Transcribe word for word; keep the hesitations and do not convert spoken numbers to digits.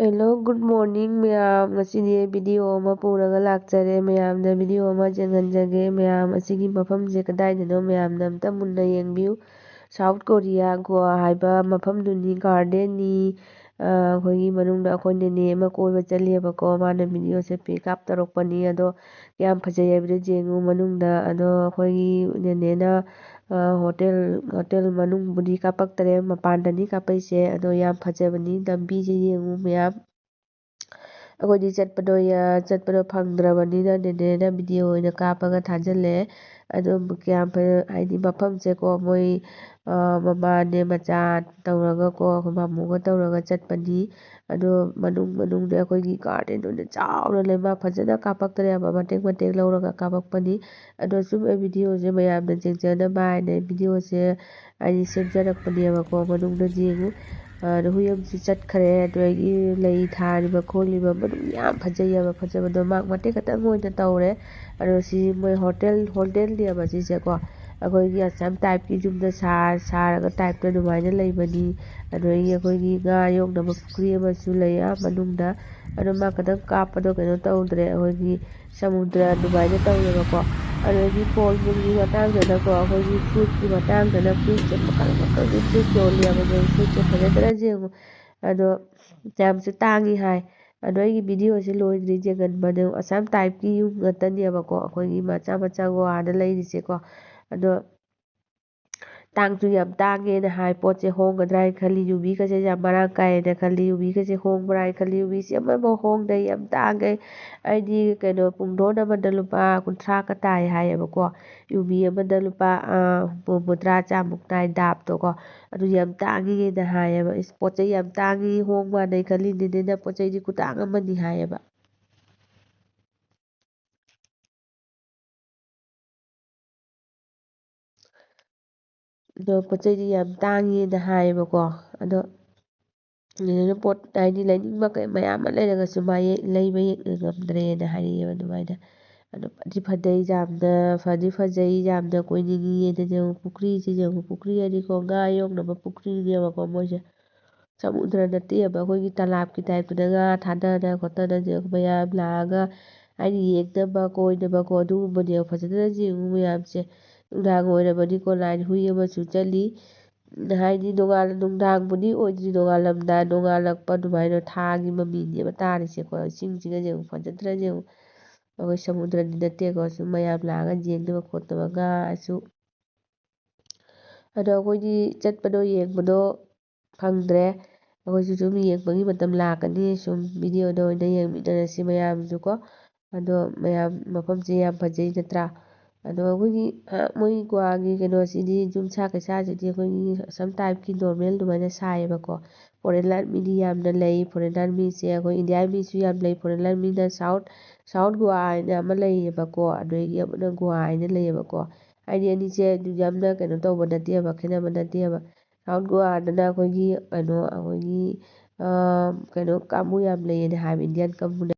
Hello, good morning ꯃꯌꯥꯝ꯫ ꯉꯁꯤꯗꯤ ꯑꯩ video ꯑꯃ ꯄꯨꯔꯒ ꯂꯥꯛꯆꯔꯦ꯫ ꯃꯌꯥꯝꯗ video ꯑꯃ ꯌꯦꯡꯍꯟꯖꯒꯦ꯫ ꯃꯌꯥꯝ, ꯑꯁꯤꯒꯤ ꯃꯐꯝꯁꯦ ꯀꯗꯥꯏꯗꯅꯣ ꯃꯌꯥꯝꯅ ꯑꯝꯇ ꯃꯨꯟꯅ ꯌꯦꯡꯕꯤꯌꯨ꯫ South Korea, ꯒꯣꯋꯥ ꯍꯥꯏꯕ ꯃꯐꯝꯗꯨꯅꯤ꯫ Gardenꯅꯤ꯫ ꯑ, ꯑꯩꯈꯣꯏꯒꯤ ꯃꯅꯨꯡꯗ ꯑꯩꯈꯣꯏ ꯅꯦꯅꯦ ꯑꯃ ꯀꯣꯏꯕ ꯆꯠꯂꯤꯑꯕꯀꯣ꯫ ꯃꯥꯅ videoꯁꯦ ꯄꯤ ꯀꯥꯞꯇꯧꯔꯛꯄꯅꯤ꯫ ꯑꯗꯣ ꯀꯌꯥꯝ ꯐꯖꯩ ꯍꯥꯏꯕꯗꯣ ꯌꯦꯡꯉꯨ ꯃꯅꯨꯡꯗ꯫ ꯑꯗꯣ ꯑꯩꯈꯣꯏꯒꯤ ꯅꯦꯅꯦꯅ, ꯑ, hotel, hotel ꯃꯅꯨꯡꯕꯨꯗꯤ ꯀꯥꯞꯄꯛꯇꯔꯦ, ꯃꯄꯥꯟꯗꯅꯤ ꯀꯥꯞꯄꯛꯏꯁꯦ꯫ ꯑꯗꯣ ꯌꯥꯝ ꯐꯖꯕꯅꯤ꯫ ꯂꯝꯕꯤꯁꯦ ꯌꯦꯡꯉꯨ ꯃꯌꯥꯝ꯫ ꯑꯩꯈꯣꯏꯗꯤ ꯆꯠꯄꯗꯣ ꯌꯥ-, ꯆꯠꯄꯗꯣ ꯐꯪꯗ꯭ꯔꯕꯅꯤꯅ ꯅꯦꯅꯦꯅ video ꯑꯣꯏꯅ ꯀꯥꯞꯄꯒ ꯊꯥꯖꯤꯜꯂꯦ꯫ ꯑꯗꯣ ꯀꯌꯥꯝ ꯐꯖ-, ꯍꯥꯏꯗꯤ ꯃꯐꯝꯁꯦꯀꯣ, ꯃꯣꯏ, ꯑ, ꯃꯃꯥꯅꯦ ꯃꯆꯥ ꯇꯧꯔꯒꯀꯣ, ꯑꯩꯈꯣꯏ ꯃꯥꯃꯣꯒ ꯇꯧꯔꯒ ꯆꯠꯄꯅꯤ꯫ ꯑꯗꯣ ꯃꯅꯨꯡ ꯃꯅꯨꯡꯗ ꯑꯩꯈꯣꯏꯒꯤ garden ꯑꯣꯏꯅ ꯆꯥꯎꯅ ꯂꯩ꯫ ꯃꯥ ꯐꯖꯅ ꯀꯥꯞꯄꯛꯇ꯭ꯔꯦꯕ, ꯃꯇꯦꯛ ꯃꯇꯦꯛ ꯂꯧꯔꯒ ꯀꯥꯞꯄꯛꯄꯅꯤ꯫ ꯑꯗꯣ ꯁꯨꯝ ꯑꯩ videoꯁꯦ ꯃꯌꯥꯝꯅ ꯌꯦꯡꯖꯅꯕ ꯍꯥꯏꯅ ꯑꯩ videoꯁꯦ ꯑꯩ ꯁꯦꯝꯖꯔꯛꯄꯅꯦꯕꯀꯣ꯫ ꯃꯅꯨꯡꯗ ꯌꯦꯡꯉꯨ꯫ ꯑ, ꯑꯗꯣ ꯍꯨꯏ ꯑꯃꯁꯨ ꯆꯠꯈ꯭ꯔꯦ꯫ ꯑꯗꯣ ꯑꯩꯒꯤ ꯂꯩ ꯊꯥꯔꯤꯕ ꯈꯣꯠꯂꯤꯕ ꯃꯅꯨꯡ ꯌꯥꯝ ꯐꯖꯩꯌꯦꯕ꯫ ꯐꯖꯕꯗꯣ ꯃꯥꯔꯛ ꯃꯇꯦꯛ ꯈꯛꯇꯪ ꯑꯣꯏꯅ ꯇꯧꯔꯦ꯫ ꯑꯗꯣ ꯁꯤ ꯃꯣꯏ hotel, hotelꯅꯦꯕ ꯁꯤꯁꯦꯀꯣ꯫ ꯑꯩꯈꯣꯏꯒꯤ ꯑꯁꯥꯝ typeꯀꯤ ꯌꯨꯝꯗ ꯁꯥ-, ꯁꯥꯔꯒ typeꯇ ꯑꯗꯨꯃꯥꯏꯅ ꯂꯩꯕꯅꯤ꯫ ꯑꯗꯒꯤ ꯑꯩꯈꯣꯏꯒꯤ ꯉꯥ ꯌꯣꯛꯅꯕ ꯄꯨꯈ꯭ꯔꯤ ꯑꯃꯁꯨ ꯂꯩ ꯑꯥ ꯃꯅꯨꯡꯗ꯫ ꯑꯗꯣ ꯃꯥ ꯈꯛꯇꯪ ꯀꯥꯞꯄꯗꯣ ꯀꯩꯅꯣ ꯇꯧꯗ꯭ꯔꯦ꯫ ꯑꯩꯈꯣꯏꯒꯤ ꯁꯃꯨꯗ꯭ꯔ ꯑꯗꯨꯃꯥꯏꯅ ꯇꯧꯋꯦꯕꯀꯣ꯫ ꯑꯗꯒꯤ ꯐꯣꯟꯒꯤ ꯃꯇꯥꯡꯗꯅꯀꯣ, ꯑꯩꯈꯣꯏꯒꯤ fruitꯀꯤ ꯃꯇꯥꯡꯗꯅ fruitꯁꯦ ꯃꯈꯜ ꯃꯈꯜꯒꯤ fruit ꯌꯣꯜꯂꯦꯕ꯫ ꯃꯣꯏ fruitꯁꯦ ꯐꯖꯗ꯭ꯔꯥ ꯌꯦꯡꯉꯨ꯫ ꯑꯗꯣ ꯌꯥꯝꯁꯨ ꯇꯥꯡꯉꯤ ꯍꯥꯏ꯫ ꯑꯗꯣ ꯑꯩꯒꯤ videoꯁꯦ ꯂꯣꯏꯗ꯭ꯔꯤ, ꯌꯦꯡꯍꯟꯕꯅꯦ꯫ ꯑꯁꯥꯝ typeꯀꯤ ꯌꯨꯝ ꯉꯥꯛꯇꯅꯦꯕꯀꯣ, ꯑꯩꯈꯣꯏꯒꯤ ꯃꯆꯥ ꯃꯆꯥ ꯒꯣꯋꯥꯗ ꯂꯩꯔꯤꯁꯦꯀꯣ꯫ ꯑꯗꯣ ꯇꯥꯡꯁꯨ ꯌꯥꯝ ꯇꯥꯡꯉꯦꯅ ꯍꯥꯏ꯫ ꯄꯣꯠꯁꯦ ꯍꯣꯡꯒꯗ꯭ꯔꯥ ꯍꯥꯏꯅ ꯈꯜꯂꯤ, ꯌꯨꯕꯤꯒꯁꯦ ꯌꯥꯝ ꯃꯔꯥꯡ ꯀꯥꯏꯌꯦꯅ ꯈꯜꯂꯤ꯫ ꯌꯨꯕꯤꯒꯁꯦ ꯍꯣꯡꯕ꯭ꯔꯥ ꯍꯥꯏꯅ ꯈꯜꯂꯤ꯫ ꯌꯨꯕꯤꯁꯦ ꯑꯃꯐꯥꯎ ꯍꯣꯡꯗꯦ, ꯌꯥꯝ ꯇꯥꯡꯉꯦ꯫ ꯑꯩꯗꯤ ꯀꯩꯅꯣ, ꯄꯨꯡꯗꯣꯟ ꯑꯃꯗ ꯂꯨꯄꯥ ꯀꯨꯟꯊ꯭ꯔꯥꯒ ꯇꯥꯏ ꯍꯥꯏꯌꯦꯕꯀꯣ꯫ ꯌꯨꯕꯤ ꯑꯃꯗ ꯂꯨꯄꯥ, ꯑ, ꯍꯨꯝꯐꯨ, ꯍꯨꯝꯐꯨꯇꯔꯥ, ꯆꯥꯃꯨꯛ ꯇꯥꯏ, ꯗꯥꯞꯇꯣꯀꯣ꯫ ꯑꯗꯨ ꯌꯥꯝ ꯇꯥꯡꯉꯤꯅ ꯍꯥꯏꯌꯦꯕ꯫ ꯏꯁ, ꯄꯣꯠ ꯆꯩ ꯌꯥꯝ ꯇꯥꯡꯉꯤ, ꯍꯣꯡ ꯃꯥꯟꯅꯩ ꯈꯜꯂꯤꯅꯤꯅꯦ, ꯄꯣꯠ ꯆꯩꯗꯤ ꯈꯨꯇꯥꯡ ꯑꯃꯅꯤ ꯍꯥꯏꯌꯦꯕ꯫ ꯑꯗꯣ ꯄꯣꯠ ꯆꯩꯗꯤ ꯌꯥꯝ ꯇꯥꯡꯉꯦꯅ ꯍꯥꯏꯌꯦꯕꯀꯣ꯫ ꯑꯗꯣ ꯅꯦꯅꯦꯅ ꯄꯣꯠ ꯍꯥꯏꯗꯤ ꯂꯩꯅꯤꯡꯕ ꯀꯩ-, ꯃꯌꯥꯝ ꯑꯃ ꯂꯩꯔꯒꯁꯨ ꯃꯥ ꯌꯦ-, ꯂꯩꯕ ꯌꯦ-, ꯉꯝꯗ꯭ꯔꯦꯅ ꯍꯥꯏꯔꯛꯑꯦꯕ ꯑꯗꯨꯃꯥꯏꯅ꯫ ꯑꯗꯣ ꯐꯗꯤ ꯐꯖꯩ ꯌꯥꯝꯅ, ꯐꯗꯤ ꯐꯖꯩ ꯌꯥꯝꯅ, ꯀꯣꯏꯅꯤꯡꯉꯤ꯫ ꯑꯗꯨꯅ ꯌꯦꯡꯉꯨ, ꯄꯨꯈ꯭ꯔꯤꯁꯦ ꯌꯦꯡꯉꯨ, ꯄꯨꯈ꯭ꯔꯤ ꯍꯥꯏꯗꯤꯀꯣ, ꯉꯥ ꯌꯣꯛꯅꯕ ꯄꯨꯈ꯭ꯔꯤꯅꯦꯕꯀꯣ ꯃꯣꯏꯁꯦ꯫ ꯁꯃꯨꯗ꯭ꯔ ꯅꯠꯇꯦꯕ, ꯑꯩꯈꯣꯏꯒꯤ ꯇꯂꯥꯞꯀꯤ ꯇꯥꯏꯞꯇꯅ ꯉꯥ ꯊꯥꯗꯅ ꯈꯣꯠꯇꯅ ꯃꯌꯥꯝ ꯂꯥꯛꯑꯒ ꯍꯥꯏꯗꯤ ꯌꯦꯡꯅꯕ ꯀꯣꯏꯅꯕꯀꯣ, ꯑꯗꯨꯒꯨꯝꯕꯅꯦꯕ꯫ ꯐꯖꯅ ꯌꯦꯡꯉꯨ ꯃꯌꯥꯝꯁꯦ꯫ ꯅꯨꯡꯗꯥꯡ ꯑꯣꯏꯔꯕꯅꯤꯀꯣ, line ꯍꯨꯏ ꯑꯃꯁꯨ ꯆꯠꯂꯤ꯫ ꯍꯥꯏꯗꯤ ꯅꯣꯡꯉꯥꯜ-, ꯅꯨꯡꯗꯥꯡꯕꯨꯗꯤ ꯑꯣꯏꯗ꯭ꯔꯤ, ꯅꯣꯡꯉꯥꯜꯂꯝꯗꯥꯏ, ꯅꯣꯡꯉꯥꯜꯂꯛꯄ ꯑꯗꯨꯃꯥꯏꯅ ꯊꯥꯒꯤ ꯃꯃꯤꯅꯦꯕ ꯇꯥꯔꯤꯁꯦꯀꯣ꯫ ꯏꯁꯤꯡꯁꯤꯒ ꯌꯦꯡꯉꯨ, ꯐꯖꯗ꯭ꯔꯥ ꯌꯦꯡꯉꯨ꯫ ꯑꯩꯈꯣꯏ ꯁꯃꯨꯗ꯭ꯔꯗꯤ ꯅꯠꯇꯦꯀꯣ, ꯁꯨꯝ ꯃꯌꯥꯝ ꯂꯥꯛꯑꯒ ꯌꯦꯡꯅꯕ ꯈꯣꯠꯅꯕ ꯉꯥꯁꯨ꯫ ꯑꯗꯣ ꯑꯩꯈꯣꯏꯗꯤ ꯆꯠꯄꯗꯣ ꯌꯦꯡꯕꯗꯣ ꯐꯪꯗ꯭ꯔꯦ꯫ ꯑꯩꯈꯣꯏꯁꯨ ꯁꯨꯝ ꯌꯦꯡꯕꯒꯤ ꯃꯇꯝ ꯂꯥꯛꯀꯅꯤ, ꯁꯨꯝ videoꯗ ꯑꯣꯏꯅ ꯌꯦꯡꯃꯤꯟꯅꯔꯁꯤ ꯃꯌꯥꯝꯁꯨꯀꯣ꯫ ꯑꯗꯣ ꯃꯌꯥꯝ, ꯃꯐꯝꯁꯦ ꯌꯥꯝ ꯐꯖꯩ ꯅꯠꯇ꯭ꯔꯥ? ꯑꯗꯣ ꯑꯩꯈꯣꯏꯒꯤ, ꯑ, ꯃꯣꯏ ꯒꯣꯋꯥꯒꯤ ꯀꯩꯅꯣꯁꯤꯗꯤ, ꯌꯨꯝꯁꯥ ꯀꯩꯁꯥꯁꯤꯗꯤ ꯑꯩꯈꯣꯏꯒꯤ ꯑꯁꯥꯝ typeꯀꯤ normal ꯑꯗꯨꯃꯥꯏꯅ ꯁꯥꯏꯌꯦꯕꯀꯣ꯫ Foreigner ꯃꯤꯗꯤ ꯌꯥꯝꯅ ꯂꯩ, foreigner ꯃꯤꯁꯦ ꯑꯩꯈꯣꯏ India ꯃꯤꯁꯨ ꯌꯥꯝ ꯂꯩ꯫ Foreigner ꯃꯤꯅ South, South ꯒꯣꯋꯥ ꯍꯥꯏꯅ ꯑꯃ ꯂꯩꯌꯦꯕꯀꯣ, ꯑꯗꯒꯤ ꯑꯃꯅ ꯒꯣꯋꯥ ꯍꯥꯏꯅ ꯂꯩꯌꯦꯕꯀꯣ꯫ ꯍꯥꯏꯗꯤ ꯑꯅꯤꯁꯦ ꯑꯗꯨ ꯌꯥꯝꯅ ꯀꯩꯅꯣ ꯇꯧꯕ ꯅꯠꯇꯦꯕ, ꯈꯦꯠꯅꯕ ꯅꯠꯇꯦꯕ꯫ South ꯒꯣꯋꯥꯗꯅ ꯑꯩꯈꯣꯏꯒꯤ ꯀꯩꯅꯣ, ꯑꯩꯈꯣꯏꯒꯤ, ꯑ, ꯀꯩꯅꯣ ꯀꯥꯡꯕꯨ ꯌꯥꯝ ꯂꯩꯌꯦꯅ ꯍꯥꯏꯕ, Indian ꯀꯥꯡꯕꯨꯅ꯫